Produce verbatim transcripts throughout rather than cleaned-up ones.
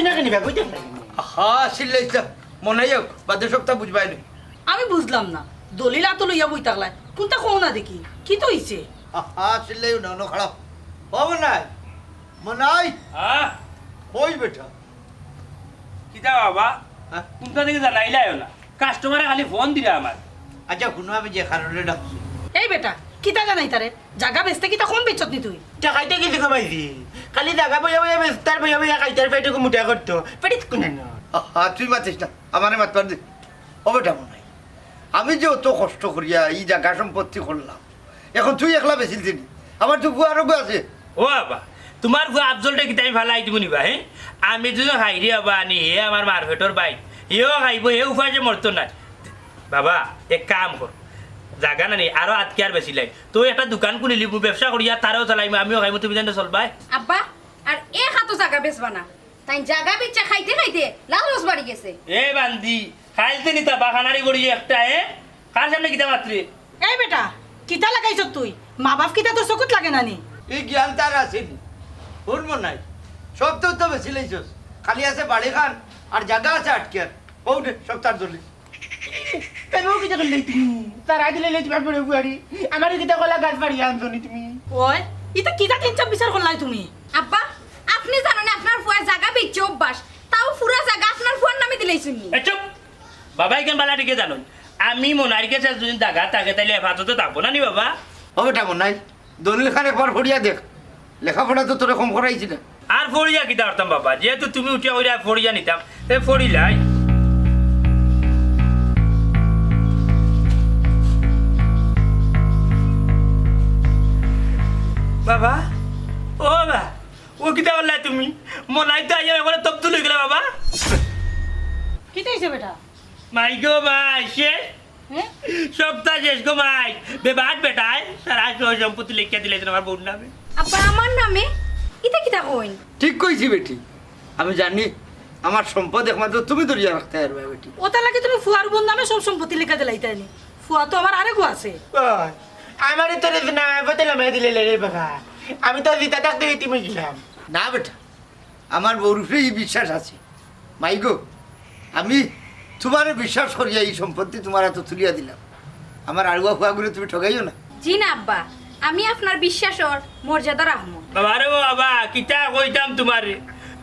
না কেন বা, কইতে পারি না। আহা, চিল্লাইছ না। মনাই অউক, বাদে সবতা বুঝবায়নে। আমি বুঝলাম না, দলিল আতো লইয়া বই থাকলায়, কুনটা কও না দেখি, কিতা অইছে? আহা, চিল্লাইও না, অনো খাড়াও। ও মনাই, মনাই। হ্যাঁ? কই বেটা? কিতা বাবা? হ্যাঁ? কুনটা থাকি জানাইলায়ও না, কাস্টমারে খালি ফোন দিরা আমার। আচ্ছা, হুনো, আমি যে কারণে ডাকছি। এই বেটা, কিতা জানাইতারে? জাগা বেচতে কিতা কম বেচছত নি তুই? ইতা খাইতে কিছু কমাইছি? খালি জাগা বইয়া বইয়া বেচতার, বইয়া বইয়া খাইতার, পেট মুটা করতো। পেট কুনে না। আহা, তুই মাতিস না, আমারে মাতবার দে। ও বেটা মনাই, আমি যে অত কষ্ট করিয়া ই জাগা সম্পত্তি করলাম, অখন তুই একলা বেচিলছিস নি? আমার তো ফুয়া আরোগু আছে। ও বাবা, তুমার ফুয়া আফজলরে কিতা আমি ফালাই দিমু নি বা, হে? আমি যুদি খাইরে বাবা আনি, হে আমার মার পেটর ভাই, হেও খাইবো, হে উপাসে মরতো নায়। বাবা, এক কাম কর, জাগা না নি, আরো আতকে আর বেচিলাই। তুই একটা দোকান খুলিলিমু, ব্যবসা করিয়া তারেও চালাইমু, আমিও খাইমু, তুমি জানো চলবায়। আব্বা, আর এক আতো জাগা বেচবা না। তাইন জাগা বেচিয়া খাইতে খাইতে লালচ বাড়ি গেছে। এ বান্দি, খাইলতে নিতা বাখানারি বড়ি একটা, এ? কার সামনে কিতা মাতরে? এই বেটা, কিতা লাগাইছত তুই? মা বাপ কিতা তোর চকুত লাগে না নি? ই জ্ঞান তার আছে নি? হুন মনাই, সবতা তো বেচিলাইছস, খালি আছে বাড়িখান আর জাগা আছে আটকিয়ার। অউ নে, সবতার দলিল। তাইলে অউ কিতা করলে তুমি? তার আগে লইলে তোমার বড় বুয়ারি। আমারে কিতা কলা গাছ বাড়ি আনছো নি তুমি? ওই, ইতা কিতা তিন চাপ বিচার করলাই তুমি? আব্বা, আপনে জানইন নি আপনার ফুয়ার জাগা বেচিয়া অভ্যাস, তাও পুরা জাগা আপনার ফুয়ার নামে দিলাইছইন নি। এ চুপ! বাবা ইখান বালা ঠিকে জানইন। আমি মনাইর গেছে যুদি জাগা থাকে তাইলে হেফাজতে থাকবো না নি বাবা? ও বেটা মনাই, দলিল খান একবার পড়িয়া দেখ, লেখাপড়া তো তোরে কম করাইছি না। আর পড়িয়া কিতা করতাম বাবা, যেহেতু তুমি উঠিয়া কইরা পড়িয়া নিতাম, তে পড়িলাই। বাবা, ও বাবা, ও কিতা করলায় তুমি? মনাই তো আইয়া একবারে তপ্ত লই গেলা বাবা। কিতা অইছে বেটা? মাই গো মাই, শেষ। হ্যাঁ? সবতা শেষ গো মাই। বেবাদ বেটায় তারা সয় সম্পত্তি লেখিয়া দিলাইছইন আমার বউর নামে। আব্বা, আমার নামে? ইতা কিতা কইন? ঠিক কইছি বেটি, আমি জানি আমার সম্পদ একমাত্র তুমি ধরিয়া রাখতায় পারবায় বেটি। অতার লাগি তুমি ফুয়ার বউর নামে সব সম্পত্তি লেখিয়া দিলাইতায় নি? ফুয়া তো আমার আরেগু আছে। ওই, আমারে তোরে না বদলা মাই দিলে রে বাবা। আমি তো জিতা থাকতে ইতিম অই গেলাম। না বেটা, আমার বউর উপরে ই বিশ্বাস আছে। মাই গো, আমি তুমারে বিশ্বাস করিয়া ই সম্পত্তি তুমার আতো তুলিয়া দিলাম। আমার আড়ুয়া ফুয়াগুরে তুমি ঠগাইও না। জি না আব্বা, আমি আপনার বিশ্বাসর মর্যাদা রাখমু। বাবা রে বাবা, কিতা কইতাম তুমারে?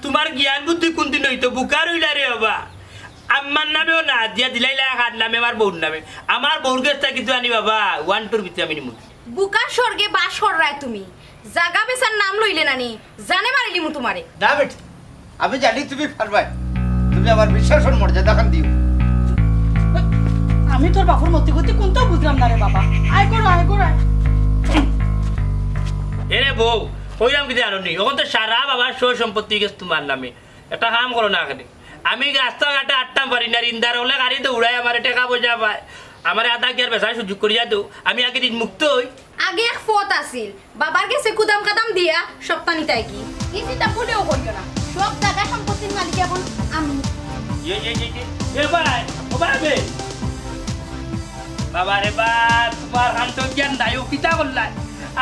তুমার জ্ঞান বুদ্ধি কুনদিন অইতো? বুকা রইলা রে বাবা। আম্মার নামেও না দিয়া দিলাইলা কার নামে? আমার বউর নামে। আমার বউর গেছ থাকি কিন্তু আনি বাবা, ওয়ান টুর ভিতরে আমি নিমু। বুকার স্বর্গে বাস কররায় তুমি। জাগা বেচার নাম লইলে নানি, জানে মারিলিমু তুমারে। না বেটি, আমি জানি তুমি পারবায়। তুমি আমার বিশ্বাসর মর্যাদাখান দিও। আমি তোর বাপর মতি গতি কুনতাউ বুঝলাম না রে বাবা। আয় করো, আয় করো, আয়। এরে বউ, কইলাম কিতা জানো নি? অখন তো সারা বাবার সয় সম্পত্তি গেছে তুমার নামে। একটা কাম করো না কেনে। আমি রাস্তাঘাটে আটতাম পারি না, ঋণদার অকলে গাড়িত উড়ায় আমারে, টেকা পয়সা পায়। আমারে আধা কিয়ার বেচার সুযোগ করিয়া দেও, আমি আগে ঋণ মুক্ত অই। আগে এক পথ আছিল, বাবার গেছে কুদাম কাদাম দিয়া সবতা নিতায় কি? ই চিন্তা ভুলেও করিও না, সব জাগা সম্পত্তির মালিক অখন আমি। এ, এ, এ, এ, এ ভাই, ও ভাই বে। বাবা রে বা, তুমার কাণ্ড জ্ঞান নাই, ও কিতা করলায়?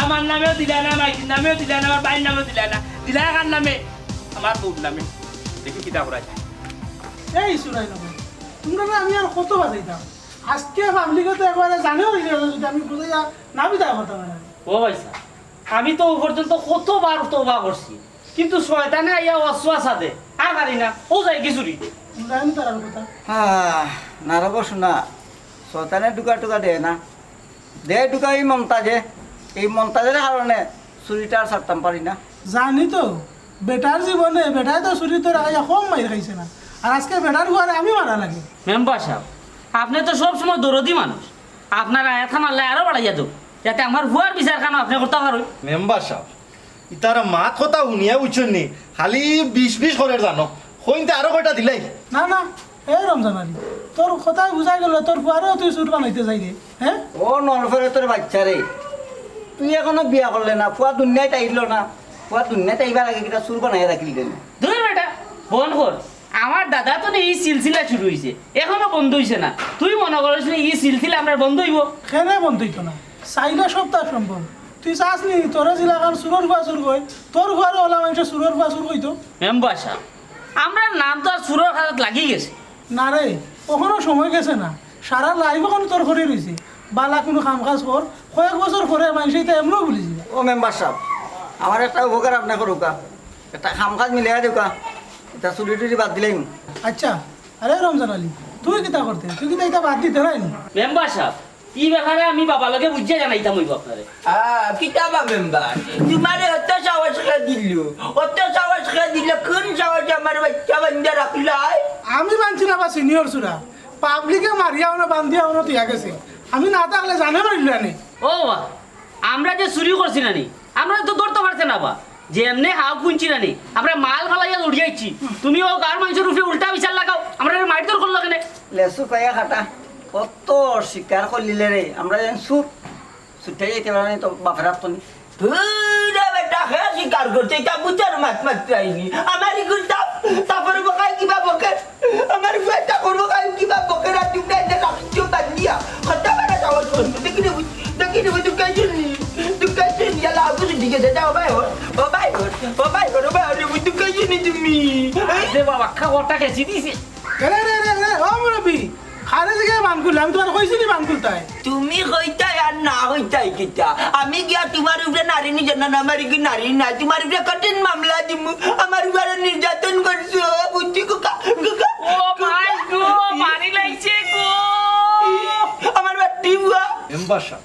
আমার নামেও দিলায় না, মাইজির নামেও দিলায় না, আমার ভাইর নামেও দিলায় না, দিলায় কার নামে? আমার বউর নামে। দেখি কিতা করা যায়। এই সুরাই না ভাই, তুমরারে আমি আর কত বাজাইতাম? আজকে পাবলিকে তো একবারে জানে অই গেল, যদি আমি বুঝাইয়া না বুঝাই কথা বলেন। ও ভাই সাহেব, আমি তো অউ পর্যন্ত কতবার তওবা করছি, কিন্তু শয়তানে আইয়া ওয়াসওয়াসা দে, আর পারি না, অউ যাইগি চুরি। বুঝাইনি তার আর কথা। হ্যাঁ, না রে বা সোনা, শয়তানে ঢুকা টুকা দে না, দে ঢুকা ই মন্তাজে, ই মন্তাজর কারণে চুরিটা আর ছাড়তাম পারি না। জানি তো, বেটার জীবনে বেটায় তো চুরি তো রাখাইয়া কম মাইর খাইছে না, আর আজকে বেটার ঘরে আমি মারা লাগে। মেম্বার সাব, আপনে তো সব সময় দরদি মানুষ, আপনার আয়াতখান আল্লায় আরো বাড়াইয়া দেউক, যাতে আমার ফুয়ার বিচারখান আপনে করতা পারইন। মেম্বার সাব, ইতার মাত কথা হুনিয়া বুঝছইন নি, খালি বিশ বিশ করের জানো, কইনতে আরো কয়টা দিলাই। না, না, এই রমজান আলী, তোর কথায় বুঝা গেল তোর ফুয়ারেও তুই চুর বানাইতে চাইরে, হ্যাঁ? ও নরফেরতর বাইচ্চা রে, তুই এখনো বিয়া করলে না, ফুয়া দুনিয়াত আইলো না, ফুয়া দুনিয়াত আইবার আগে কিতা চুর বানাইয়া রাখিলি কেনে? দূর বেটা, বন্ধ কর। আমার দাদাত থনে ই সিলসিলা শুরু অইছে, এখনো বন্ধ অইছে না। তুই মনো করস নি ই সিলসিলা আমরার বন্ধ অইবো? কেনে বন্ধ অইতো না? চাইলে সবতা সম্ভব। তুই চাস নি তোরে যেলাখান চুরর ফুয়া চুর কয়, তোর ফুয়ারেও অলা মানষে চুরর ফুয়া চুর কইতো? মেম্বার সাব, আমরার নাম তো আর চুরর খাতাত লাগি গেছে। না রে, অখনো সময় গেছে না। সারা life অখন তোর পড়ি রইছে। বালা কুনু কাম কাজ কর, কয়েক বছর পরে মানষে ইতা এমনেউ ভুলি যাইবো। ও মেম্বার সাব, আমার একটা উপকার আপনে করউক্কা, একটা কাম কাজ মিলাইয়া দেউক্কা, ইতা চুরি টুরি বাদ দিলাইমু। আচ্ছা, আরে রমজান আলী, তুই কিতা করতে? তুই কিতা ইতা বাদ দিতে নায় নি? মেম্বার সাব, ই ব্যাপারে আমি বাবার লগে বুঝিয়া জানাইতাম অইবো আপনারে। আহ, কিতা বা মেম্বার? তুমারে অত সাহস কে দিল? অত সাহস কে দিল? কুন সাহসে আমার বাইচ্চা বান্ধিয়া রাখলায়? আমি বানছি না বা, সিনিয়র চুরা। পাবলিকে মারিয়া অনো বান্ধিয়া অনো থইয়া গেছে। আমি না থাকলে জানে পারলা নি। ও বা, আমরা যে চুরি করছি না নি, আমরারে তো ধরতো পারছে না বা। যেমনে হাউ কুনছি না নি, আমরা মাল ফালাইয়া দৌড়িয়া আইছি। তুমি অউ গাঁওর মানষর উপরে উল্টা বিচার লাগাও, আমরারে মারধর করলা কেনে? লেসু পাইয়া খাটা, কত স্বীকার করলিলে রে, আমরা যেন চুর, ছুটে যাইতে পারে তো বাপের হাত নি। ধুরে বেটা, হে স্বীকার করছে, ইটা বুঝার মাত মাত্রাই নি। আমার ইগুর তাপ, তাপর বকাই কিবা বকে, আমার ফুয়া তাপর বকাই কিবা বকে, রাত দুটায় যে রাখছো বান্ধিয়া, কত বড় সাহস করছে, দেখি রে, দেখি রে, দুঃখাই শুনি, দুঃখাই শুনি, ইয়ালা আগুন দিকে দে, ও ভাই, ও ভাই, ও ভাই, ও ভাই, রে, দুঃখাই শুনি তুমি। আরে বাবা, খা, ওটা গেছি দিছে। এ রে, রে, রে, রে, ও মুরব্বি, কারে জিগাইয়া বান খুললে? আমি তুমারে কইছি নি বান খুলতায়? তুমি কইতায় আর না কইতায় কিতা? আমি গিয়া তুমার উপরে নারী নির্যাতন, আমার কি নারী না? তুমার উপরে কঠিন মামলা দিমু। আমার উপরে নির্যাতন করছো, বুঝছি কুকা, কুকা। ও মাই গো, পানি লাগছে গো। আমার বাটি বুয়া। মেম্বার সাব,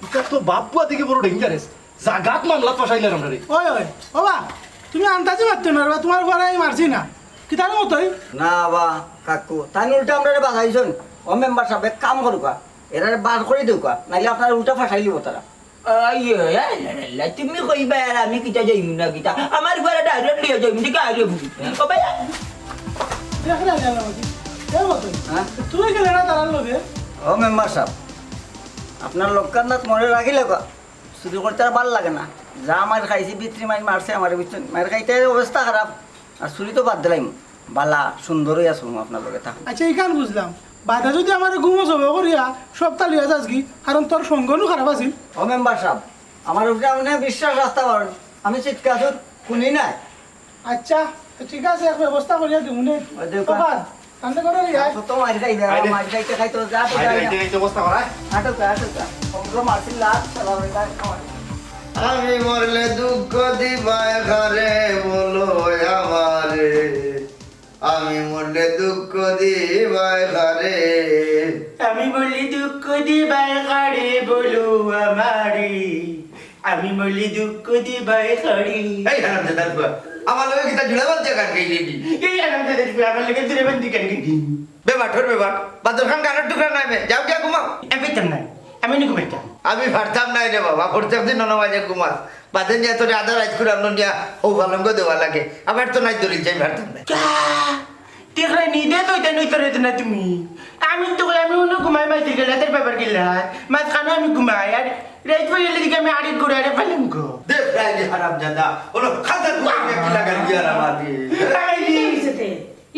ইটা তো বাপ বুয়া দেখি বড় dangerous। জাগাত মামলা ফাঁসাইলে আমরারে। ওই, ওই, ও বা, তুমি আন্দাজি মারতে পারবা, তুমার ফুয়ারে আমি মারছি না। কিতার মতোই? না বা, কাকু, তাইন উল্টা আমরারে বাঁচাইছইন। ও মেম্বার সাব, এক কাম করউক্কা, এরারে বার করি দেউক্কা, নাইলে আপনারে উল্টা ফাঁসাইলিবো তারা। আইয়ো, আল্লাহ, আল্লাহ, তুমি কইবা আর আমি কিতা যাইমু না কিতা? আমার ফুয়ারে direct লইয়া যাইমু, ঠিক আছে? ও ভাই, দেখরে আইলা না বাকি। এ মতোই। হ্যাঁ? তুই গেলে না তারার লগে? ও মেম্বার সাব, আপনার লক্ষ্মীনাথ মনে রাখিলে গো। চুরি করতে আর ভালা লাগে না। যা মাইর খাইছি, বিত্রি মাইর মারছে আমারে, বুঝছইন? মাইর খাইতে অবস্থা খারাপ। আর চুরি তো বাদ দিলাইমু। বালা, সুন্দর অইয়া চলমু আপনার লগে থাকমু। আচ্ছা, ইখান বুঝলাম। বাদে যুদি আমারে গুমো জবো করিয়া সবতা লইয়া যাসগি, কারণ তোর সঙ্গ নু খারাপ আছিল। ও মেম্বার সাব, আমার উপরে আপনে বিশ্বাস রাখতা পারইন। আমি চিৎকার খুনি নায়। আচ্ছা, তো ঠিক আছে, এক ব্যবস্থা করিয়া দিমু নে। ওই দেখো। ওখান, কান্দে করে রে, আয়। কত মাইর খাইবে, আয় রে। মাইর খাইতে খাইতে যা তো মাইর যায় না। খাইতে খাইতে অবস্থা করায়। আটকা, আটকা। অগ্র মারছিল লাত, সালা বেটা, খাওয়াই। আমি মরলে দুঃখ দিবায় কারে বলো আমারে, আমি মরলে দুঃখ দিবায় কারে। আমি মরলে দুঃখ দিবায় কারে বলো আমারে, আমি মরলে দুঃখ দিবায় কারে। এই হারামজাদার ফুয়া, আমার লগে কিতা জুড়া বাদ দিয়া গান গাইলে নি? এই হারামজাদার ফুয়া, আমার লগে জুড়া বাদ দিয়া গান গাইলে নি? বেবাটর বেবাট, বাদর খান গানর টুকরা নায় বে, যাও গিয়া ঘুমাও। আমি পারতাম নায়, আমি নি ঘুমাইতাম। আমি পারতাম নায় রে বাবা, প্রত্যেক দিন নয় বাজে ঘুমাস। বাদে নিয়া তোরে আধা রাইত করে আমনো নিয়া অউ পালঙ্গ দেওয়া লাগে। আমার তো নাই দলিল, যাই পারতাম নায়। যা, দেখরায় নি, দে তো ইতা নই তোরে না তুমি। আমি তো কই, আমি অনো ঘুমাই মাইতির গেলা, তোর বাবার গেলা। মাঝখানো আমি ঘুমাই, আর রাইত অইলে দেখি আমি আরেক ঘরে আরে পালঙ্গ। দেখরায় নি হারামজাদা, অনো খাতা ঘুমাই গিয়া কিলা গান দিয়া আমার দি। আরে, এই হইছে তে।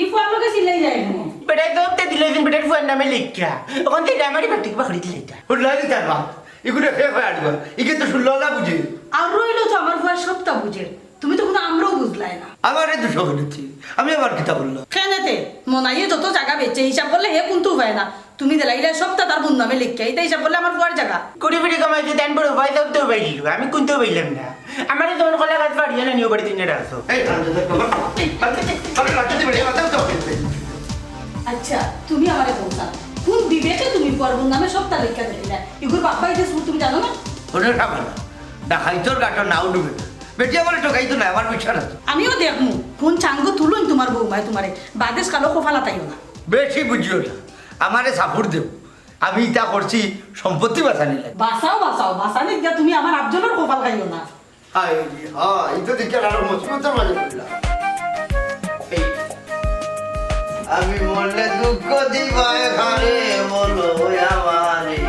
ই ফুয়ার লগে চিল্লাই যায় কেনে? বেটায় তো তে দিলে দিন বেটার ফুয়ার নামে লেখিয়া। অখন তো ইটা আমারই বাটি কিবা করি দিলে ইটা। হুল্লালি তার বাপ। ইগুরে ফে ফে আড়বা। ইগে তো শুনলো না বুঝে। আর রইলো তো আমার ফুয়া সবতা বুঝে। তুমি তো কুনু আমরাও বুঝলায় না। আমারে দুষো বলেছি। আমি আবার কিতা করলাম? কেনে তে? মনাইয়ে যত জাগা বেচে হিসাব করলে হে কুন্তা পায় না। তুমি দিলাইলা সবতা তার বউর নামে লেখিয়া। ইতা হিসাব করলে আমার ফুয়ার জাগা। কুড়ি বিড়ি কামাইতে দেন বড় ভাই, সব তো পাইলিল। আমি কুন্তা পাইলাম না। আমারে যখন কলা গাছ ফাড়িয়া না নিও বাড়িত নিয়া রাখছো। এই, আরে, আরে, আরে, আরে, আরে, আরে, আচ্ছা, তুমি আমারে কও ছাইন, কুন বিবেকে তুমি ফুয়ার বউর নামে সবতা লেখিয়া দিলাইলা? ইগুর বাপ-মাই যে চুর তুমি জানো না? হুনো না, ডাকাইতর গাটো নাও ডুবে না। বেটি আমারে ঠকাইতো নায়, আমার বিচার আছে। আমিও দেখমু, কুন চাঙ্গো তুলইন তুমার বউমায় তুমারে, বাদেশ কালো কপাল আতাইও না। বেশি বুঝিও না, আমারে সাপোর্ট দেও। আমি ইতা করছি সম্পত্তি বাঁচানি লাগে। বাঁচাও, বাঁচাও, বাঁচানি দিয়া তুমি আমার আফজলর কপাল খাইও না। হায় রে হায়, ই তো দেখি আরো মুসিবতর মাঝে পড়লাম। এই, আমি মরলে দুঃখ দিবায় কারে বলো আমারে,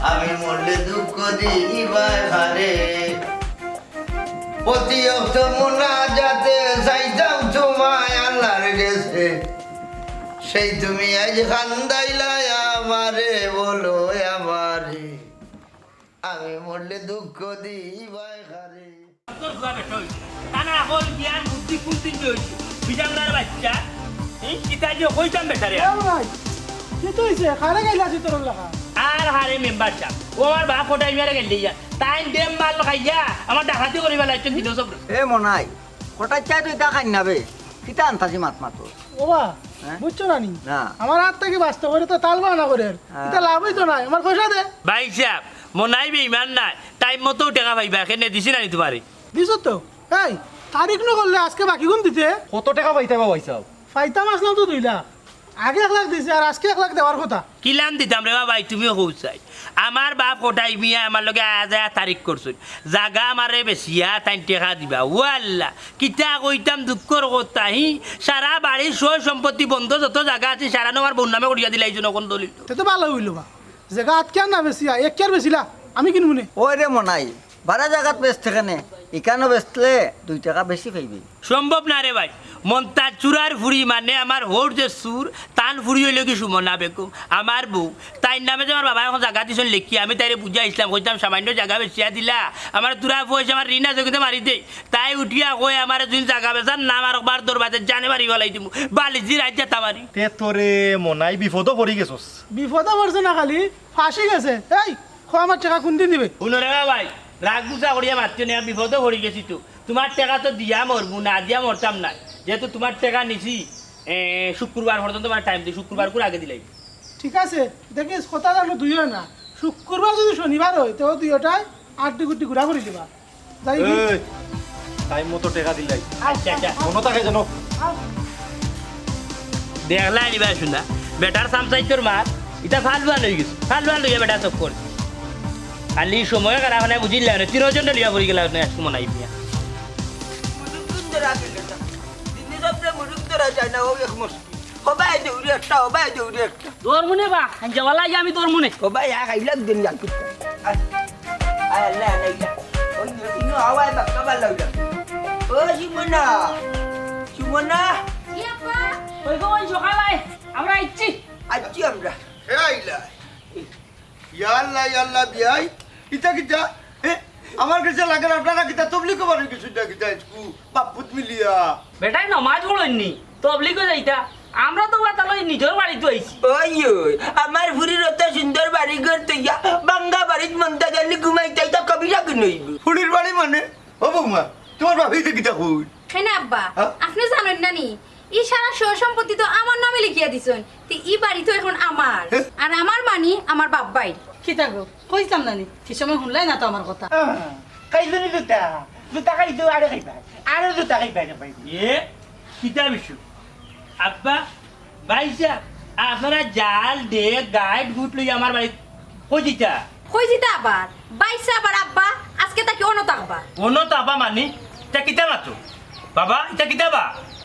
আমি মরলে দুঃখ দিবায় কারে। প্রতি অক্ত মুনাজাতে চাইতাম তোমায় আল্লাহর গেছে, সেই তুমি আইজ কান্দাইলায় আমারে, বলো আমারে, আমি মরলে দুঃখ দিবায় কারে। তোর ফুয়া বেটা অইছে। তার আকল, জ্ঞান, বুদ্ধি কুন দিন অইছে? বিজাংরার বাচ্চা, ই কিতা যে কইতাম বেটারে। এ ভাই, কিতা অইছে? কারে গাইলাছি তোর লাগা? আর হারে মেম্বার সাব, ও আমার বাপ কটাই মিয়ারে গাইল দিয়া। তাইন ডেম মাল খাইয়া আমার ডাকাতি করিবা লাগছে দিন সব। এ মনাই, কটাই চাই তুই তা খাই না বে। কিতা আনতাছি মাত মাতো? ওবা, হ্যাঁ? বুঝছো না নি? না। আমার হাত থাকি বাঁচতে করে তো তাল বাহানা করে। হ্যাঁ। ইতা লাভ অইতো না, আমার পয়সা দে। ভাই সাব, মনাই বেইমান নায়, টাইম মতো টেকা পাইবা, কেনে দিছি না নি তুমারে? দিছো তো? এই, তারিখ ন করলে আজকে বাকি গুন দিতে? কত টেকা পাইতায় বা ভাই সাব? পাইতাম আছলাম তো দুই লাখ। আগে এক লাখ দিছি, আর আজকে এক লাখ দেওয়ার কথা। কিলান দিতাম রে বা ভাই, তুমিও কও চাই। আমার বাপ কটাই মিয়া আমার লগে আয়া যায়া তারিখ করছইন। জাগা আমারে বেচিয়া তাইন টেকা দিবা। ও আল্লাহ, কিতা কইতাম দুঃখর কথা, হি? সারা বাড়ির সয় সম্পত্তি বন্ধ যত জাগা আছে, সারানো আমার বউর নামে করিয়া দিলাইছইন অখন দলিল। তে তো ভালা অইলো বা। জাগা আটকে আর না বেচিয়া, এক কিয়ার বেচিলা, আমি কিনমু নে। ওই রে মনাই, বারা জাগাত বেচতে কেনে, ইকানো বেচলে দুই টেকা বেশি পাইবি। সম্ভব না রে ভাই, মন্তাজ চুরার ফুড়ি মানে আমার হউর যে চুর, তান ফুড়ি অইলো গি সুমনা বেগম, আমার বউ। তাইর নামে যে আমার বাবায় অখন জাগা দিছইন লেখি, আমি তাইরে বুঝাইছলাম, কইতাম সামান্য জাগা বেচিয়া দিলা, আমার থুড়া পয়সা আমার ঋণ আছে কিন্তু মারি দেই। তাই উঠিয়া কয় আমারে যুদি জাগা বেচার নাম আর একবার দরবাজে জানে মারি ফালাই দিমু, বালিজি রাইত যাতা মারি। তে তোরে মনাই বিপদো পড়ি গেছস। বিপদো পড়ছে না খালি, ফাঁসি গেছে। এই, কও আমার টেকা কুনদিন দিবে? হুনো রে বা ভাই, রাগ গুছা করিয়া মাতিও না, বিপদো পড়ি গেছি তো। তুমার টেকা তো দিয়া মরমু, না দিয়া মরতাম নায়। যেহেতু তুমার টেকা নিছি, এ, শুক্রবার পর্যন্ত আমার টাইম দি, শুক্রবার করে আগে দিলাই। ঠিক আছে, দেখিস কথা জানো দুইও না। শুক্রবার যুদি শনিবার অয়, তেও দুইওটায় আড্ডি গুড্ডি ঘুরা করি দিবা। যাই কি? এই, টাইম মতো টেকা দিলাই। আচ্ছা, আচ্ছা। মনো থাকে যেন। দেখলা নি বা শুনা, বেটার সামসাইতর মার, ইটা ফালুয়া লই গেছে, ফালুয়া লইয়া বেটা চক্কর। খালি সময় খারাপ মানে বুঝিলা না, তিনজন লইয়া পড়ি গেলা না, এক সময় নাই দিয়া। মুরুব্বি ধরা গেল না। দিনে রাত্রে মুরুব্বি ধরা যায় না, ও এক মুশকিল। হবাই দৌড়ি একটা, হবাই দৌড়ি একটা। দৌড়মুনে বা, হাঞ্জাওয়ালা আইয়া আমি দৌড়মুনে। হবাই, আ, খাইলাম দিন লাগি। আয়, আয়, আল্লাহ, আল্লাহ, আল্লাহ। ওই, ইনো হাওয়ায় বাক্কা ভালা লাগলো। ও, সুমনা, সুমনা। জি আব্বা। ওই গো, ওই সকাল আয়, আমরা আইচ্ছি। আইচ্ছি আমরা। হে আইলা। ইয়া আল্লাহ, ইয়া আল্লাহ, বিয়াই, ইতা কিতা? এ, আমার গেছে লাগের আপনারা কিতা তবলিগ করবার গেছইন না কিতা, ইস্কু, বাপ-পুত মিলিয়া? বেটায় নমাজ পড়ইন নি, তবলিগো যাইতা। আমরা তো বাতালো নিজর বাড়িত আইছি। ওই, ওই, আমার ফুরির অত সুন্দর বাড়ি ঘর থইয়া, ভাঙ্গা বাড়িত মন্তাজ আলী ঘুমাইতা, ইতা কবিরা কিন অইবো? ফুরির বাড়ি মানে? ও বৌমা, তুমার বাপে ইতা কিতা কইন? কেনে আব্বা, হ্যাঁ? আপনে জানইন না নি? ই সারা সয় সম্পত্তি তো আমার নামে লিখিয়া দিছইন। তে ই বাড়ি তো এখন আমার। হ্যাঁ? আর আমার মানি আমার বাপ ভাইর। কিতা গো? কইছলাম না নি? হি সময় হুনলায় না তো আমার কথা। আহ, খাইছো নি জুতা? জুতা খাইছো, আরো খাইবা। আরো জুতা খাইবা রে ভাই। এ, কিতা বিষয়? আব্বা, ভাইসাব, আপনারা জাল, ডেক, গাইড, গুট লইয়া আমার বাড়িত কই যিতা? কই যিতা আবার? ভাইসাব আর আব্বা, আজকে থাকি অনো থাকবা। অনো থাকবা মানি? ইতা কিতা মাতো? বাবা, ইতা কিতা বা?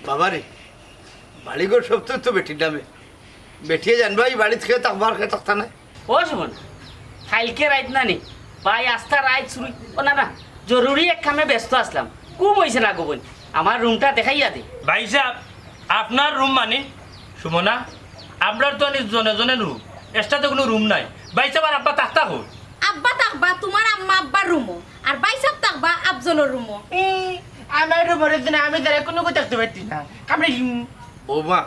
বাবা রে, বাড়িঘর সব তো, তো বেটির নামে। বেটিয়ে জানবা ই বাড়িত কে থাকবা আর কে থাকতা নায়। ও সুমন, কাইলকে রাইত না নি? ভাই আস্তা রাইত চুরি। ও না না, জরুরি এক কামে ব্যস্ত আছলাম। ঘুম অইছে না গো বইন, আমার রুমটা দেখাইয়া দে। ভাইসাব, আপনার রুম মানি? সুমনা, আমরার তো আনি জনে জনে রুম, এক্সট্রা তো কুনু রুম নাই। ভাইসাব আর আব্বা থাকতা কই? আব্বা থাকবা তুমার আম্মা আব্বার রুমো, আর ভাইসাব থাকবা আফজলর রুমো। ই, আমার রুমর জন্য আমি তারা কুনু কই থাকতে পারতি না। কামড়ে বৌমা,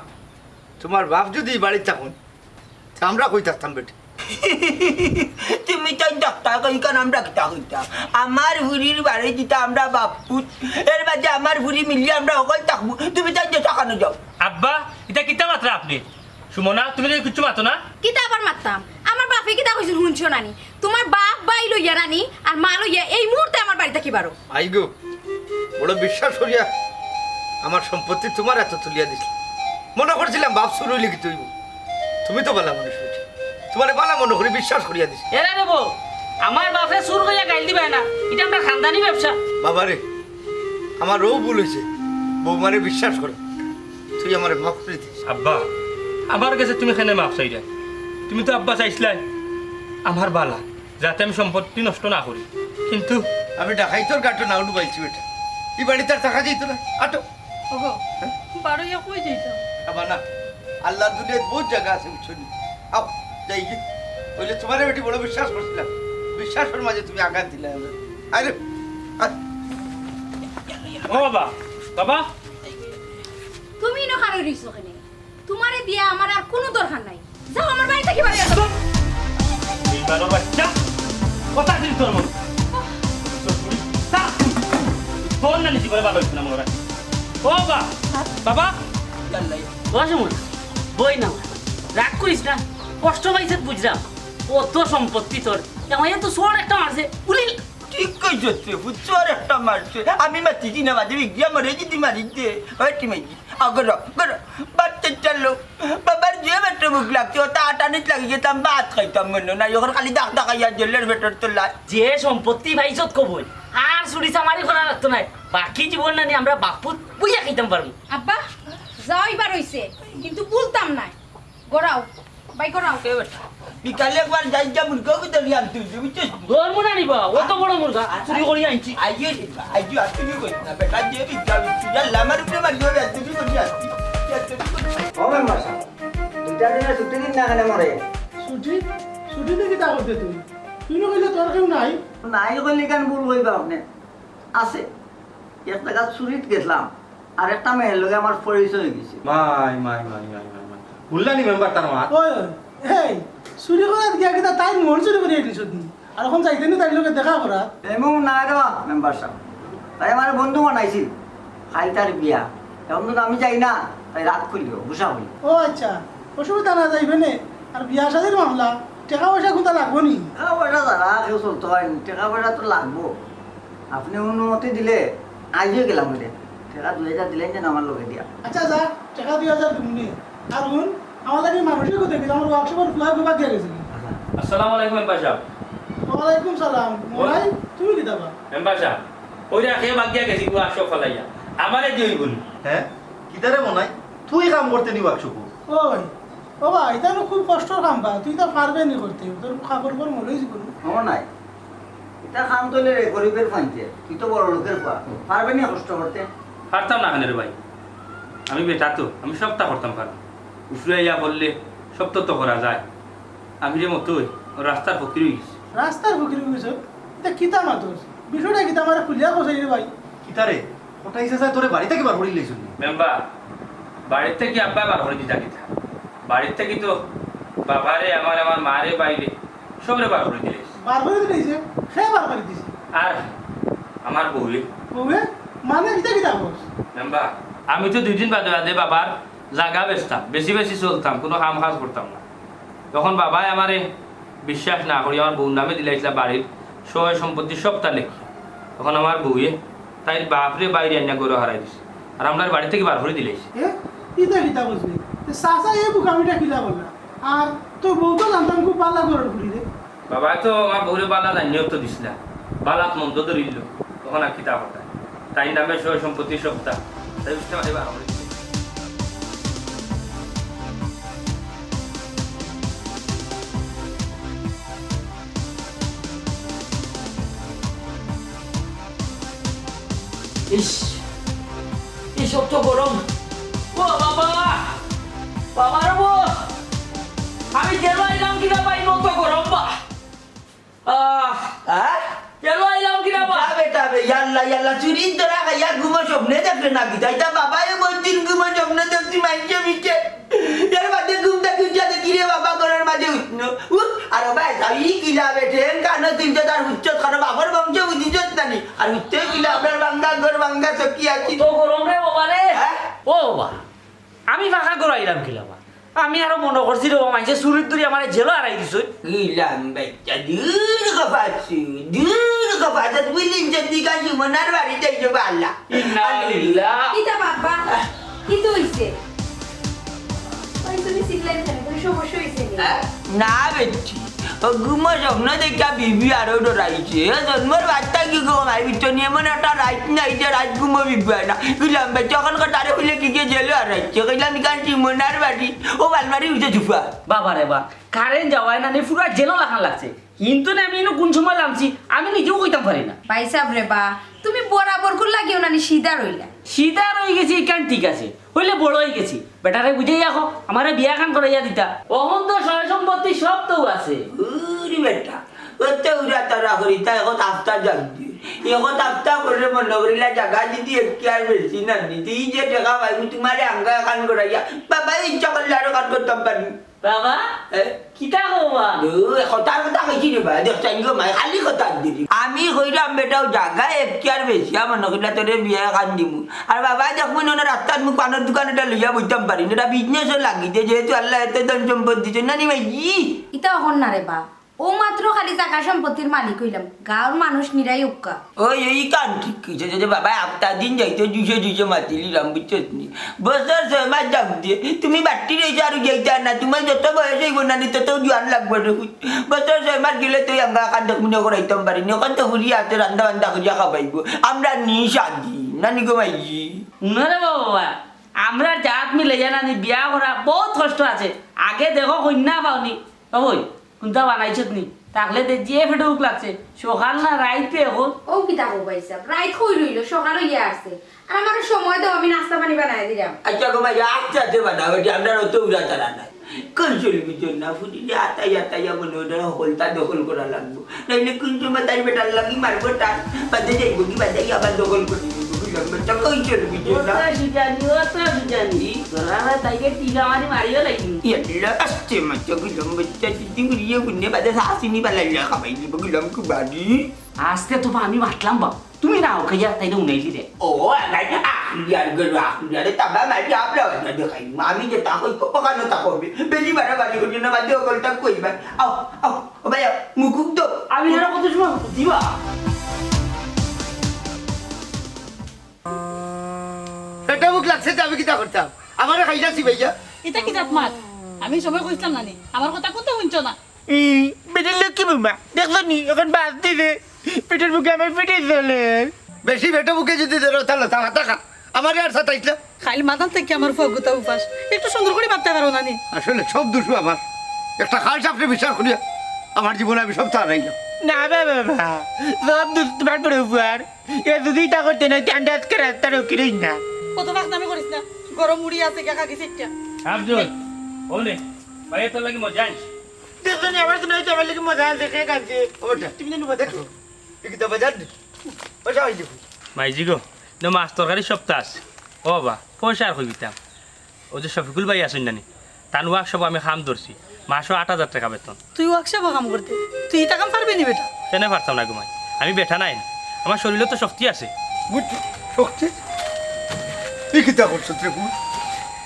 তুমার বাপ যুদি ই বাড়িত থাকইন, তে আমরা কই থাকতাম বেটি? তুমি তাইন থাকতা কই, ইখান আমরা কিতা কইতাম? আমার ফুরির বাড়ি যিতা আমরা বাপ-পুত, এর বাদে আমার ফুরি মিলিয়া আমরা হকল থাকমু। তুমি তাইন যেতা খানো যাও। আব্বা, ইতা কিতা মাতরা আপনে? সুমনা, তুমি তো কিচ্ছু মাতো না? কিতা আবার মাততাম? আমার বাপে কিতা কইছইন হুনছো না নি? তুমার বাপ ভাই লইয়া রানি আর মা লইয়া এই মুহূর্তে আমার বাড়ি থাকি বারো। আই গো, বড় বিশ্বাস করিয়া আমার সম্পত্তি তুমার আতো তুলিয়া দিছলাম। মনো করছিলাম বাপ চুর অইলে কিতা অইবো। তুমি তো ভালা মানুষ বেটি, তুমারে ভালা মনো করি বিশ্বাস করিয়া দিছি। এরা রে বউ, আমার বাপরে চুর কইয়া গাইল দিবায় না, ইটা আমরার খানদানি ব্যবসা। বাবা রে, আমার অউ ভুল অইছে, বৌমারে বিশ্বাস করা। তুই আমারে মাফ করি দিস। আব্বা, আমার গেছে তুমি কেনে মাফ চাইরায়? তুমি তো আব্বা চাইছলায় আমার ভালা, যাতে আমি সম্পত্তি নষ্ট না করি। কিন্তু আমি ডাকাইতর গাটো নাও ডুবাইছি বেটা। ই বাড়িত আর থাকা যাইতো না। আটো। ওগো, বারইয়া কই যাইতাম? আবার না, আল্লার দুনিয়াত বউত জাগা আছে, বুঝছো নি? আও, যাই গি। অইলে তুমারে বেটি বড় বিশ্বাস করছিলাম, বিশ্বাসর মাঝে তুমি আঘাত দিলায়। আরে, আরে। ও বাবা, বাবা। আর রইছো কেনে? তুমারে দিয়া আমার আর কুনু দরকার নাই। যাও আমার বাড়ি থাকি বারইয়া যাও। এই বারো বাচ্চা, কথা দিন তোর মন। তোর পুরি, তা, তোর না নিজে করে ভালো হইছে না মনে হয়। ও বা, বাবা, আল্লাহ। বস মন, বই না, রাগ করিস না, কষ্ট পাইছে বুঝলাম। অত সম্পত্তি তোর, এমন তো চোর একটা মারছে, উলিল। ঠিক কইছস রে, চোর একটা মারছে। আমি মারছি না, মাঝে বিগিয়া মরে যদি মারি দে। ওই টিমাই, আগর, আগর, বাচ্চা চালো। বাবার যে পেটে ভুক লাগছে, ও তা আটানিত লাগি যেতাম, ভাত খাইতাম মনে নাই। এখন খালি দাগ দাগাইয়া জেলের পেটের তোলায়। যে সম্পত্তি পাইছত কবই, আর চুরি চামারি করা লাগতো নাই। বাকি জীবন না নিয়ে আমরা বাপুত বুঝা খাইতাম পারবো। আব্বা, যাও এবার হইছে, কিন্তু বলতাম নাই। গড়াও, বাই গড়াও। এ বেটা, বিকালে একবার যাই যা মুরগা কি ধরি আনতে হইছে, বুঝছিস? তোর মনে নিবা, অত বড় মুরগা, চুরি করি আনছি। আইয়ে রে বা, আইয়ে আর তুমি কইস না, বেটা, যে বিদ্যা বিদ্যা, ইয়াল্লা, আমার উপরে মারি হবে, আর তুমি করি আনছি। ও মেম্বার সাব, দুইটা দিনে ছুটি দিন না কেনে মরে? ছুটি? ছুটি দিয়ে কিতা করতে তুই? তুই না কইলে তোর কেউ নাই? নাই কইলে কেন ভুল কইবা আপনি? আছে। এক জাগা চুরিত গেছিলাম, আর একটা মেয়ের লগে আমার পরিচয় হয়ে গেছে। মাই, মাই, মাই, মাই, মাই, মাই। হুনলা নি মেম্বার তার মাত? ওই, ওই, এই, চুরি করাত গিয়া কিতা তাই মন চুরি করিয়া দিছত নি? আর এখন যাইতে নি তাইর লগে দেখা করাত? এমন না রে বা, মেম্বার সাব। তাই আমার বন্ধু বানাইছিল। খাই তার বিয়া। এখন তো আমি যাই না, তাই রাগ করিও, গুসা করিও। ও আচ্ছা, অসুবিধা না যাইবে নে। আর বিয়া শাদির মামলা, টেকা পয়সা কুনতা লাগবো নি? টেকা পয়সা ছাড়া কেউ চলতে হয় নি, টেকা পয়সা তো লাগবো। আপনি অনুমতি দিলে আইজই গেলাম রে। টেকা দুই হাজার দিলেন যেন আমার লগে দিয়া। আচ্ছা যা, টেকা দুই হাজার দিমুনে। আর হুন, আমার লাগি মানসিক হতে গেলে আমার ওয়ার্কশপর ফুয়া গুবা গিয়া গেছে। আসসালামু আলাইকুম মেম্বার সাব। ওয়ালাইকুম সালাম। মনাই, তুমি কিতা বা? মেম্বার সাব, ওই রাখে বাগিয়া গেছি গো, আসো ফালাইয়া। আমারে দিও বলি। হ্যাঁ? কিতারে মনাই? তুই কাম করতে নি ওয়ার্কশপো? ওই, ও বা, ইতা তো খুব কষ্টর কাম বা, তুই তো পারবে নি করতে, তোর কাপড় উপর মলই জীবন। ও নাই, ইতা কাম তো রে গরিবের ফাইতে, তুই তো বড় লোকের ফুয়া, পারবে নি কষ্ট করতে? পারতাম না কেনে রে ভাই, আমি বেটা তো, আমি সবটা করতাম পারবো। উফরে ইয়া করলে সব তো তো করা যায়। আমি রে মতই, ও রাস্তার ফকির হয়ে গেছি। রাস্তার ফকির হয়ে গেছো? ইতা কিতা মাতস? বিষয়টা কিতা আমারে খুলিয়া কইছাই রে ভাই? কিতা রে? কটাই চাচা তোরে বাড়ি থাকি বার করি লাইছইন নি? মেম্বার, বাড়ি থাকি আব্বা বার করি দিতা কিতা? বাড়ি থাকি তো বাবারে, আমার, আমার মারে, বাইরে সবরে বার করি দিলাইছে। বার করি দিলাইছে? কে বার করি দিছে? আর আমার বউয়ে। বউয়ে? মানে ইতা কিতা কস? মেম্বার, আমি তো দুই দিন বাদে বাদে বাবার জাগা বেচতাম, বেশি বেশি চলতাম, কোনো কাম কাজ করতাম না। তখন বাবায় আমারে বিশ্বাস না করি আমার বউর নামে দিলাইছিলা বাড়ির সয় সম্পত্তি সবটা লেখি। তখন আমার বউয়ে তাইর বাপরে বাইরে আনিয়া ঘরো হারাই দিছে, আর আমরার বাড়ি থাকি বার করি দিলাইছে। এ? ইতা কিতা বুঝলি? এ চাচা এই বুকামিটা কিলা বললা? আর তোর বউ তো জানতাম খুব ভালা ঘরর ফুরি রে। বাবায় তো আমার বউরে ভালা জানিয়েও তো দিছিলা, ভালাত মন্দ ধরিল, তখন আর কিতা কথা? তাইর নামে সয় সম্পত্তি সবটা, তাই বুঝতে পারি বার করি দিছে। ইস, ইস, অত গরম। ও বাবা, বাবা রে বাবা, আমি জেলো আইলাম কিনা পাই, অত গরম বা। আহ, হ্যাঁ? জেলো আইলাম কিনা বা? যাবে, যাবে, ইয়াল্লা, ইয়াল্লা, চুরির ধরা খাইয়া ঘুমো স্বপ্নে দেখলে নাকি? তাই তা বাবায় বলছিল ঘুমো স্বপ্নে দেখছি মাইনষে মিছে। এর মাঝে ঘুম থাকি উঠিয়া দেখি রে বাবা ঘরর মাঝে উঠলো। উঠ, আর বাবা, তাই কিলা বেটে, কানো তুলতে তার উচ্চত, কানো বাবার বংশ বুঝিছত না নি। আর উঠতে কিলা আপনার বাঙ্গা ঘর বাঙ্গা চকি আছি। তো গরম রে বাবা রে। হ্যাঁ? ও বাবা, আমি ফাঁকা ঘরো আইলাম কিলা বা? আমি আরো মনো করছি রে বাবা, মাইনষে চুরির ধরি আমারে জেলো হারাই দিছে। গিলাম বাচ্চা, দূর কপাচ্ছু, দূর কপাচ্ছ, বুঝলেন যদি কাশি মনার বাড়ি যাইছো বালা। ইন্না লিল্লাহ। কিতা বাবা? কিতা হইছে? ওই তুমি চিল্লাইলে কেন? কোনো সমস্যা হইছে নি? হ্যাঁ? না বেটি, ও ঘুমো স্বপ্ন দেখা বিবি আরো ডরাইছে। এ জন্মর বাচ্চা কি গো, আমার ভিতর নিয়ে এমন একটা রাইত নাই যে রাইত ঘুমো বিবি হয় না। গিলাম বাচ্চা অখন কথা আরে হইলে কি গিয়ে জেলো হারাইছে। কইলাম ইখান কি মনার বাড়ি, ও বালমারি উঠে চুপা। বাবা রে বা, কারেন্ট যাওয়ায় না নি, পুরা জেলো লাখান লাগছে। কিন্তু না, আমি ইনো কোন সময় লামছি, আমি নিজেও কইতাম পারি না। ভাই সাব রে বা, তুমি বরাবর গুর লাগিও না নি, সিধা রইলা। সিধা রই গেছি, ইখান ঠিক আছে, হইলে বড় হই গেছি। বেটারে বুঝাই রাখো, আমারে বিয়া খান করাইয়া দিতা। অখন তো সয় সম্পত্তি সব তো আছে। উরি বেটা, ও তো উড়া তারা করি, তাই এখন আফতার জাগ দিয়ে। এখন তাপ্তা করে মনো করিলা জাগা যদি একটি আর বেশি না নি, তুই যে টেকা পাইবি তোমারে আঙ্গা এখান করাইয়া, বাবা ইচ্ছা করলে আরো কাজ করতাম পারি। বাবা, এ? কিতা কও বা? ও, কথার কথা কইছি রে বা, দেখছাইন গো মাই, খালি কথা দিলি। আমি কইরাম বেটাও জাগা একটি আর বেশি, আর মনো করিলা তোরে বিয়া এখান দিমু। আর বাবা দেখমু না রাস্তার মুখ পানর দোকান এটা লইয়া বইতাম পারি না, এটা বিজনেসও লাগি দে, যেহেতু আল্লাহ এত ধন সম্পদ দিছে, না নি ভাই? ইতা অখন না রে বা, ও মাত্র খালি জাগা সম্পত্তির মালিক অইলাম, গাঁওর মানুষ নিরাই উক্কা। ওই, ওই কান ঠিক কইছে যে বাবা, একটা দিন যাইতে দুইশো দুইশো মাতিলিরাম, বুঝছস নি? বছর ছয় মাস যাক দিয়ে, তুমি বাট্টি রইছো আর যাইতে আর না, তোমার যত বয়স অইব না নি, তত জোয়ান লাগবো রে। বছর ছয় মাস গেলে তুই আমরা কান দেখবি না করাইতাম পারি নি, ওখান তো ঘুরিয়া আছে রান্দা বান্দা করিয়া খাবাইবো, আমরা নি সাদি, না নি গো মাইজি? না রে বাবা, আমরা জাত মিলে জানানি বিয়া করা বহুত কষ্ট আছে। আগে দেখো কইন্যা পাওনি, ওই কুন্তা বানাইছত নি? তাকলে দে যে ফেটো ভুক লাগছে, সকাল না রাইতে এখন। ও কিতা কও ভাই সাহেব, রাইত কই রইল, সকাল হইয়া আছে। আর আমার সময় দাও, আমি নাস্তা পানি বানাই দিলাম। আচ্ছা গো ভাই, আস্তে আস্তে বানাও, এটি আমরা অত উড়া তারা নাই। কই চলবি তোর না ফুটি যে আতাই আতাই মনে ওটা হকলটা দখল করা লাগবো, নাইলে কোন সময় তাই বেটার লাগি মারবো টান, বাদে যাইবো কি বাদে আবার দখল করে নিবো, বুঝলাম বেটা, কই চলবি তোর না? অত সুজানি, অত সুজানি। তোরা তাইকে টিকা মারি মারিও লাগি। ইয়াল্লা, আস্তে মাত্র গুলাম বাচ্চা, যদি উড়িয়ে গুনে বাদে শাসিনি বালাইলা খাবাই দিব, গুলাম কুবারি। আজকে তো আমি মাতলাম বা, তুমি না ওকে যা, তাই উনাইলি রে। ও, আমার আখলিয়ার গরু, আখলিয়ারে তাবা মারি আপনার দেখাই। আমি যে তা কই, ওখানে তা করবে। বেশি বাড়াবাড়ি করিও না, বাদে ওখানটা কইবা। আও, আও, ও ভাই, আও, মুকুব তো। আমি এরা কত সময় দিবা? পেটে ভুক লাগছে যে আমি কিতা করতাম? আমারে খাইলা চিবাইয়া। এটা কি জাত মাত? আমি সময় কইছিলাম না নি? আমার কথা কত শুনছো না? ই, বেটির লোক কি বুমা? দেখছো নি? এখন বাস দিছে। পেটের মুখে আমার পেটে চলে। বেশি পেটে মুখে যদি ধরো, তাহলে তা মাথা খা। আমারে আর সাতাইছ না। খাইল মাথান থেকে আমার ফুয়া গুতা উপাস। একটু সুন্দর করে মারতে পারো না নি? আসলে সব দুষু আমার। একটা খাল সাপরে বিচার করিয়া আমার জীবনে আমি সব হারাইলাম। না বাবা, বাবা। সব দুষ তোমার বড় ফুয়ার। এ যদি ইটা করতে না, তে আমরা আজকে রাস্তা রকি রই না। কত ফাঁক নামে করিস না। গরম মুড়ি আছে, গা খাগি সেটা। আব্দুল, ওনে, ভাই তোর লাগি মজা আনছি। দেখো নি, আমার তো নাই তো, আমার লাগি মজা আছে, কে কাঁদছে? ওটা। তুমি জানো, দেখো। একটু বাজার দে। ওটা ওই দেখো। মাইজি গো, নো মাছ তরকারি সপ্তাহ আছে। ও বাবা, পয়সা আর কই দিতাম? ও যে শফিকুল ভাই আছইন নানি, তান ওয়ার্কশপ আমি কাম ধরছি, মাসো আট হাজার টেকা বেতন। তুই ওয়ার্কশপো কাম করতে, তুই ইতা কাম পারবে নি বেটা? কেনে পারতাম না গো মাই, আমি বেটা নায় নি, আমার শরীলো তো শক্তি আছে। বুঝছো? শক্তি? ই কিতা করছো তুই?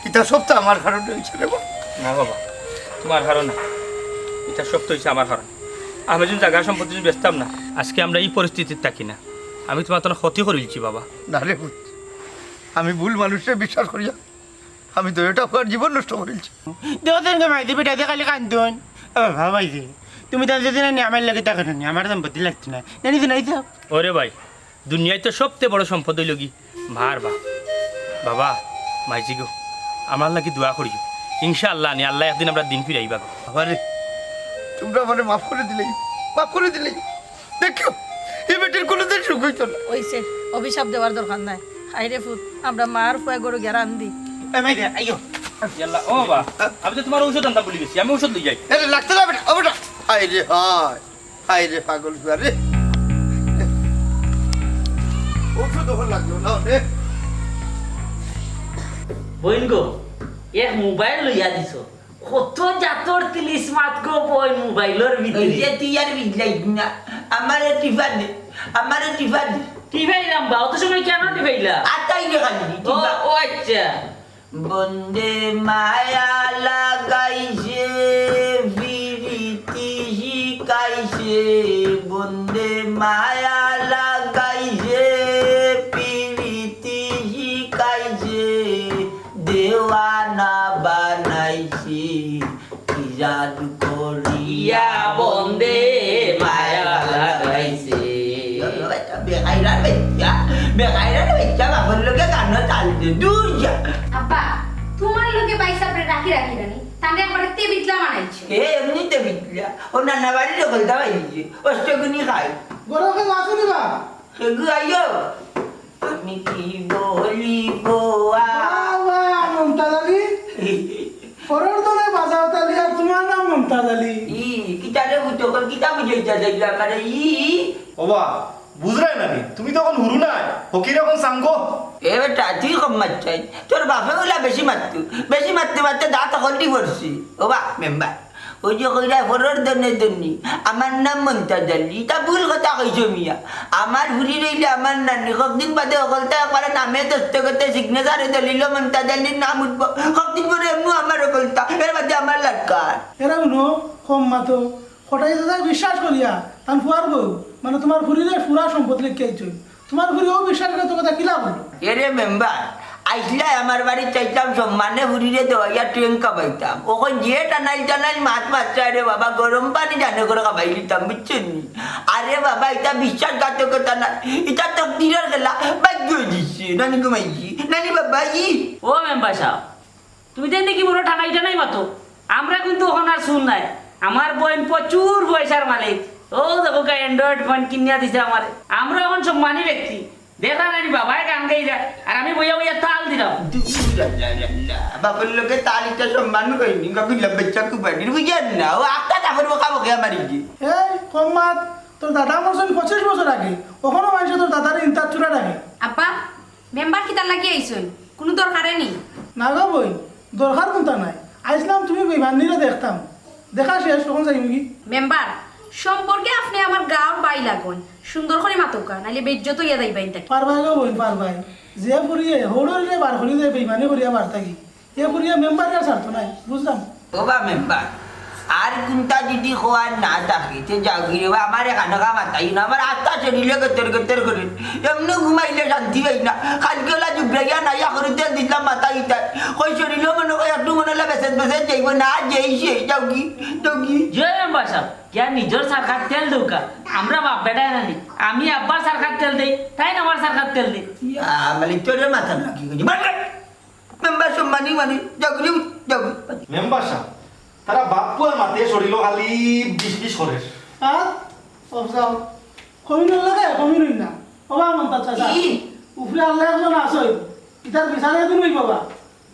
ইতা সব তো আমার কারণে অইছে রে বা। না বাবা, তোমার কারণে না, ইতা সব তো অইছে আমার কারণে। আমি যদি জাগা সম্পত্তি যদি বেচতাম না, আজকে আমরা ই পরিস্থিতিত থাকি না। আমি তোমার তো ক্ষতি করিলছি বাবা। না রে পুত, আমি ভুল মানুষরে বিশ্বাস করিয়া আমি তো এটা পুয়ার জীবন নষ্ট করিলছি। দেখছেন গো মাইজি বেটা, যে খালি কান্দুন। ও বাবা মাইজি, তুমি তান যদি নানি আমার লগে থাকো নানি, আমার সম্পত্তি লাগতো না। নানি তো নাই তো। ওরে ভাই, দুনিয়াত তো সবতে বড় সম্পদ অইলো গি মার বাপ। বাবা, মাইজি গো, আমার লাগি দোয়া করিও। ইনশাআল্লাহ নি, আল্লাহ একদিন আমরা দিন ফিরাইবা গো। বাবা রে, তোমরা আমারে মাফ করে দিলেই, মাফ করে দিলেই। দেখো, এই বেটির কোনোদিন সুখ হইতো না। অইছে, অভিশাপ দেওয়ার দরকার নাই। আইরে ফুত, আমরা মার ফুয়া গরু গেরান দি। এ মাইরে, আইও। ইয়াল্লা, ও বাবা, আমি তো তোমার ঔষধ আনতাম ভুলি গেছি, আমি ঔষধ লই যাই। আরে লাগতো না বেটা, ও বেটা। হায় রে হায়, হায় রে পাগল ফুয়া রে। ঔষধ ওখানে লাগলো না রে। বইন গো, এক মোবাইল লইয়া দিছো। কত জাতর তিলিস মাত গো বইন মোবাইলর ভিতরে। ওই যে তুই আর বিজলাই না, আমারে টিপা দে, আমারে টিপা দে। টিপাইলাম বা, অত সময় কেন টিপাইলা? আতাই রে খালি, ও, টিপা। ও আচ্ছা। বন্দে মায়া লাগাইছে, পিরিতি শিকাইছে, বন্দে মায়া লাগাইছে, পিরিতি শিকাইছে, দেওয়ানা বানাইছে, কি জাদু করিয়া বন্দে মায়া লাগাইছে। বেকাইরার বাচ্চা, বেকাইরার বাচ্চা বাপর লগে গানো চাল দে, দূর যা। আব্বা, তোমার লগে বাইসাবরে রাখি রাখি জানি, তাহলে একবারে তেবিতলা বানাইছে। এ, এমনি তেবিতলা, ও নানা বাড়ি দখলটা পাইছে, অষ্টগুনি খাই। বড় কেউ আসুনি বা? সেগু আইও। আমি কি বলিব আর? বাহ, বাহ, মমতাজ আলী। পরের দলে বাজাও তালি আর তোমার নাম মমতাজ আলী। ই, কিতারে বুঝো, কর কিতা বুঝাইতা যাইলা আমারে, ই? ওবা, বুঝরায় না নি? তুমি তো অখন হুরু নায়, ফকির অখন সাঙ্গো। এ বেটা, তুই কম মাতছস। তোর বাপে অলা বেশি মাততো, বেশি মাততে মাততে দাঁত অকলদি পড়ছে। ও বা মেম্বার, ওই যে কইরা পরর দনে দনি, আমার নাম মন্তাজ আলী, ইতা ভুল কথা কইছো মিয়া। আমার ফুরি রইলে আমার নানি, কতদিন বাদে অকলতা একবারে নামে দস্তখতে সিগনেচারে দলিলো মন্তাজ আলীর নাম উঠবো। কতদিন পরে এমনু আমার অকলতা, এর বাদে আমার লাটকার। এরা হুনো, কম মাতো। কটাই দাদায় বিশ্বাস করিয়া, তান ফুয়ার বউ, মানে তুমার ফুরিরে পুরা সম্পদ লেখিয়া আইছইন। তুমার ফুরি অউ বিশ্বাস করে তো কথা কিলা বললো? এরে মেম্বার, আইছলায় আমার বাড়িত, চাইতাম সম্মানে ফুরিরে দেওয়াইয়া টুয়েঙ্কা পাইতাম। অখন যে টানাইল টানাইল মাত মাতছে, আরে বাবা, গরম পানি জানে করে খাবাই দিতাম, বুঝছইন নি? আরে বাবা, ইটা বিশ্বাসঘাতকতা না, ইটা তকদিরর খেলা, ভাগ্যে দিছে। নানি ঘুমাইছি, নানি বাবা, ই। ও মেম্বার সাব, তুমি দেন দেখি বড় ঠানাই ঠানাই মাতো। আমরা কিন্তু অখন আর শুন নাই। আমার বইন প্রচুর পয়সার মালিক। ও দেখো কা Android ফোন কিনিয়া দিছে আমারে। আমরা অখন সম্মানী ব্যক্তি। দেখরা নানি বাবায় গান গাইরা, আর আমি বইয়া বইয়া তাল দিরাম। দুর আল্লাহ, আল্লাহ। বাবার লগে তাল ইটা সম্মান কইনি, গা গুলাম বাচ্চা কুবানির, বুঝেন না? ও আখতা কাপড় বোকা বকে আমার ইগে। এই, কম মাত, তোর দাদা মরছইন পঁচিশ বছর আগে, অখনো মানষে তোর দাদারে ইন্তার চূড়া ডাকে। আব্বা, মেম্বার কিতার লাগি আইছইন? কুনু দরকারে নি? না গো বইন, দরকার কুনতা নাই। আইছলাম তুমি বেইমানিরে দেখতাম। দেখা শেষ, অখন যাইমুগি। মেম্বার, সম্পর্কে আপনে আমার গাঁওর ভাই লাগইন। সুন্দর করি মাতউক্কা, নাইলে বেইজ্জত অইয়া যাইবা ইন থাকি। পারবায় গো বইন, পারবায়। যে ফুরিয়ে হউড়রিরে বার করি দেয় বেইমানি করিয়া বার থাকি, এ ফুরিয়ে মেম্বাররে ছাড়তো নায়, বুঝলাম। ও বা মেম্বার, আর কুনতা যদি কওয়ার না থাকে, তে যাওগি রে বা, আমারে খানোখা মাতাইও না, আমার আত্মা শরীরে গেতর গেতর করে। এমনে ঘুমাইলে শান্তি পাই না। কালকে অলা জুবরাইয়া নাইয়া করে তেল দিছলাম মাথা ইতায়। কই শরীরও মনো কয় একটু মনো অইলা বেসেজ বেসেজ যাইবো না, যেই সেই, যাওগি, যাওগি। যে মেম্বার সাব, গিয়া নিজর সারখাত তেল দেউক্কা। আমরা বাপ বেটায় নানি, আমি আব্বার সারখাত তেল দেই, তাইন আমার সারখাত তেল দেইন। ইয়া, মালিক তোরে মাথা নাকি কইছি। মেম্বার সম্মানী মানে, যাওগি, যাওগি। মেম্বার সাব, তারা বাপ পুয়ার মাতে শরীরও খালি বিষ বিষ করে। হ্যাঁ? অফজাল, কমিনর লাগে, কমিনই না। ও বা মন্তাজ চাচা, ই। উপরে আল্লাহ একজন আছইন, ইতার বিচার একদিন অইবো বা।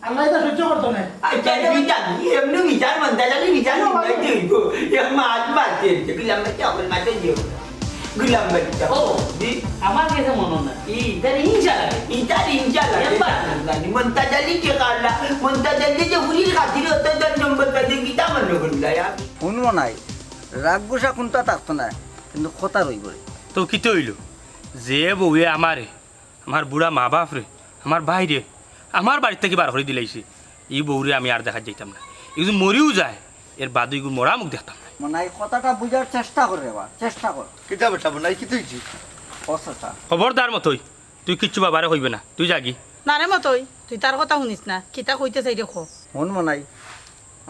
আল্লায় ইতা সহ্য করতো নায়। আচ্ছা, এটা বিচার, এমনে বিচার মন্তাজ আলী বিচার নিবাই তো অইবো। এ মাছ মারতে, এমনে গুলাম বাচ্চা, অখন মারতে দিও। গুলাম বাচ্চা। ও, জি। আমার গেছে মনো না। ই। ইতার হিংসা লাগে। ইতার হিংসা লাগে। এবার। জানি, মন্তাজ আলী যে কালা, মন্তাজ আলী যে ফুরির খাতিরে অত ধন সম্পদ পাইছে, কিতা মনো করলা, ইয়া? হুনমু নাই, রাগ গুসা কুনতা থাকতো নায়, কিন্তু কথা রইবো রে। তো কিতা অইলো? যে বউয়ে আমারে, আমার বুড়া মা বাপরে, আমার ভাইরে, আমার বাড়িত থাকি বার করি দিলাইছে, ই বউরে আমি আর দেখাত যাইতাম না। ই যদি মরিও যায়, এর বাদে ইগুর মরা মুখ দেখতাম না। মনাই, কথাটা বুঝার চেষ্টা কর রে বা, চেষ্টা কর। কিতা বেটা মনাই, কিতা অইছে? ও চাচা। খবরদার মতই, তুই কিচ্ছু বাবারে কইবে না, তুই যাগি। না রে মতই, তুই তার কথা হুনিস না, কিতা কইতে চাইরে ক। হুন মনাই,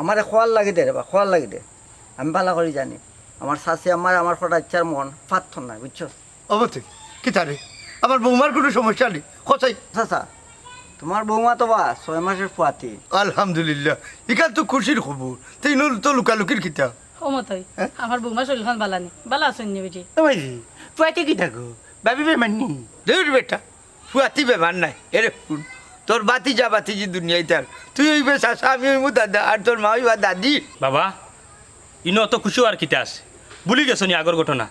আমারে কওয়ার লাগি দে রে বা, কওয়ার লাগি দে। আমি ভালা করি জানি, আমার চাচি আমারে আমার কটা ইচ্ছার মন পাত্তর নায়, বুঝছস? ও মতই, কিতা রে? আমার বৌমার কুনু সমস্যা নি? কও চাই। চাচা, তুমার বৌমা তো বা ছয় মাসর ফুয়াতি। আলহামদুলিল্লাহ, ইখান তো খুশির খবর। তে ইনো তো লুকালুকির কিতা? ও মতই, হ্যাঁ? আমার বৌমার শরীরখান ভালা নি? ভালা আছইন নি বেটি? ও ভাইজি, ফুয়াতি কিতা গো? ভাবি বেমার নি? দুর বেটা, ফুয়াতি বেমার নায়। এরে হুন, তোর ভাতিজা ভাতিজি দুনিয়াইত আর। তুই অইবে চাচা, আমি অইমু দাদা, আর তোর মা অইবা দাদি। বাবা, ইনো অত খুশি অওয়ার কিতা আছে? ভুলি গেছো নি আগর ঘটনা?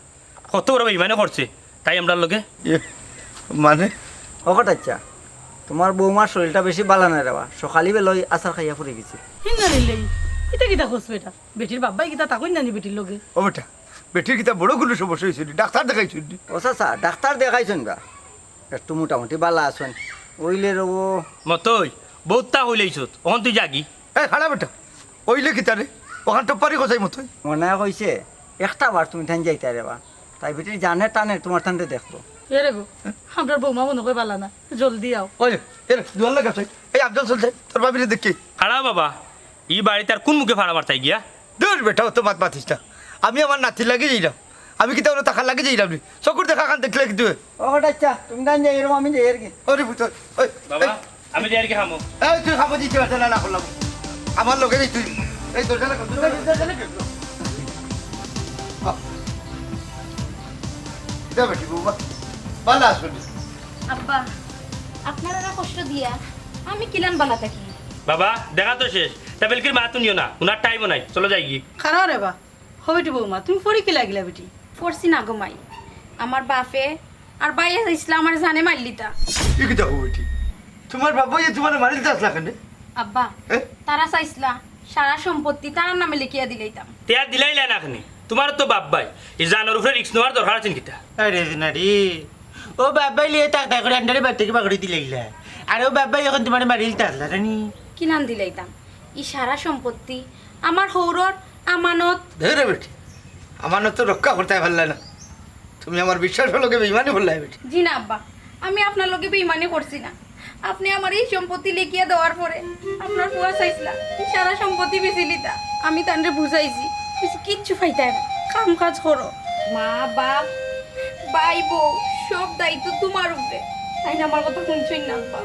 কত বড় বেইমানি করছে তাই আমরার লগে। এ, মানে? ও কটাইচ্ছা, তুমার বৌমার শরীরটা বেশি ভালা নায় রে বা, সকালি বেলা অউ আছাড় খাইয়া পড়ি গেছে। ইন্না লিল্লাহি, ইতা কিতা কস বেটা? বেটির বাবায় কিতা থাকইন না নি বেটির লগে? ও বেটা, বেটির কিতা বড় কুনু সমস্যা অইছে নি? ডাক্তার দেখাইছইন নি? ও চাচা, ডাক্তার দেখাইছইন বা, একটু মোটামুটি ভালা আছইন। অইলে রে ও। মতই, বউততা কইলাইছত, অখন তুই যাগি। এ, খাড়া বেটা, অইলে কিতা রে? অখান টপ্পারি কও চাই মতই। মনায় কইছে, একটা বার তুমি তাইন যাইতায় রে বা। তাই বেটির জানে টানে তুমার তানরে দেখতো। এরে গো, আমরার বৌমা মনো কয় ভালা না, জলদি আও। ওই, এরে, দুয়ার লাগি আছইন। এই আফজাল চল যাই, তোর ভাবিরে দেখি। খাড়া বাবা, ই বাড়িত আর কুন মুখে ফাড়া মারতায় গিয়া? দুর বেটা, অত মাত মাতিস না। আমি আমার নাতির লাগি যাইরাম। আমি কিতা অনো থাকার লাগি যাইরাম নি? চকুর দেখা খান দেখলে কিতা অয়? ও কটাইচ্ছা, তুমি তাইন যাইরায়, আমি যাইরাম গি। ওরে পুত, ওই, বাবা, এই। আমি যাইরাম গি খামো। এই, তুই খামো দিতে পারছ না, না করলাম। আমার লগে যাই তুই। এই দরজা লাগ, দরজা লাগ, দরজা লাগ। আ। দে বেটি বৌমা, ভালা আছো নি? আব্বা, আপনারারে কষ্ট দিয়া আমি কিলান ভালা থাকি? বাবা, দেখা তো শেষ। তা বেলকির মাত হুনিও না, হুনার টাইমও নাই। চলো যাইগি। খাড়াও রে বা। ও বেটি বৌমা, তুমি পড়ি কিলা গেলা বেটি? পড়ছি না গো মাই। আমার বাপে আর ভাইয়ে চাইছলা আমারে জানে মারিলিতা। ই কিতা কও বেটি? তুমার বাপ ভাইয়ে তুমারে মারিলিতা আছলা কেনে? আব্বা, হ্যাঁ? তারা চাইছলা সারা সম্পত্তি তারার নামে লেখিয়া দিলাইতাম। তে আর দিলাইলা না কেনে? তুমার তো বাপ ভাই, ই জানর উপরে রিস্ক নেওয়ার দরকার আছে নি কিতা? আরে জিনারি, ও বাপ ভাই লইয়া তাক তাক করি আন্ডারে বাড়ি থাকি বার করি দিলাইলা। আর ও বাপ ভাই অখন তুমারে মারিলিতা আছলা নি? কিলান দিলাইতাম? ই সারা সম্পত্তি আমার হউরর আমানত। ধুর বেটি, আমানত তো রক্ষা করতায় পারলায় না। তুমি আমার বিশ্বাসর লগে বেইমানি করলায় বেটি। জি না আব্বা, আমি আপনার লগে বেইমানি করছি না। আপনে আমারে ই সম্পত্তি লেখিয়া দেওয়ার পরে আপনার ফুয়া চাইছলা ই সারা সম্পত্তি বেচিলিতা। আমি তানরে বুঝাইছি, কইছি, "কিচ্ছু পাইতায় না, কাম কাজ করো।" মা, বাপ, ভাই, বউ, সব দায়িত্ব তুমার উপরে। তাইন আমার কথা হুনছইন না আব্বা।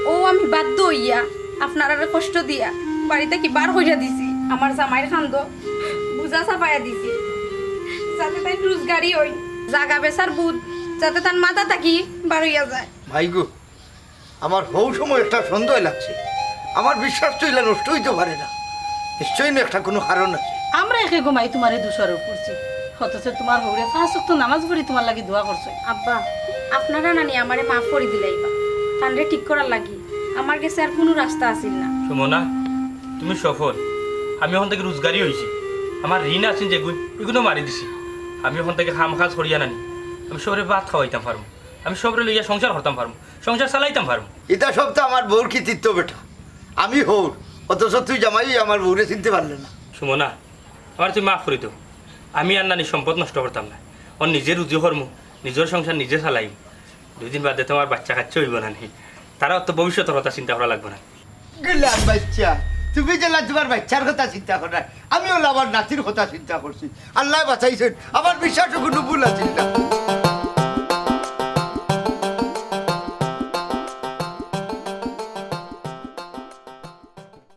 ও আমি বাধ্য অইয়া আপনারারে কষ্ট দিয়া বাড়ি থাকি বার করিয়া দিছি। আমার জামাইর কান্দো বুঝা চাপাইয়া দিছি, যাতে তাইন রোজগারি অইন, জাগা বেচার বুঝ যাতে তান মাথা থাকি বার অইয়া যায়। মাইগো, আমার হউ সময় একটা সন্দেহ লাগছে। আমার বিশ্বাস তো ইলা নষ্ট অইতো পারে না, নিশ্চয়ই না একটা কুনু কারণ আছে। আমরা একে গো মাই তুমারে দোষারোপ করছি, অথচ তুমার হউরে পাঁচ ওয়াক্ত নামাজ পড়ি তুমার লাগি দোয়া করছে। আব্বা, আপনারা নানি আমারে মাফ করি দিলাইবা, তানরে ঠিক করার লাগি আমার গেছে আর কুনু রাস্তা আছিল না। সুমনা, তুমি সফল। আমি অখন থাকি রোজগারি অইছি, আমার ঋণ আছিল যেগুন, ইগুনও মারি দিছি। আমি অখন থাকি কাম কাজ করিয়া নানি, আমি সবরে ভাত খাওয়াইতাম পারমু, আমি সবরে লইয়া সংসার করতাম পারমু, সংসার চালাইতাম পারমু। ইতা সব তো আমার বউর কৃতিত্ব বেটা। আমি হউর, অথচ তুই জামাই আমার বউরে চিনতে পারলে না। সুমনা, আমারে তুমি মাফ করি দেও। আমি আর নানি সম্পদ নষ্ট করতাম না। অউ নিজে রুজি করমু, নিজর সংসার নিজে চালাইমু। দুইদিন বাদে তুমার বাইচ্চা কাইচ্চা অইবো নানি। তারার তো ভবিষ্যতর কথা চিন্তা করা লাগবো না। গুলাম বাইচ্চা, তুমি যেলা তুমার বাইচ্চার কথা চিন্তা কররায়, আমি অলা আমার নাতির কথা চিন্তা করছি। আল্লায় বাঁচাইছইন, আমার বিশ্বাসো কুনু ভুল আছিল না।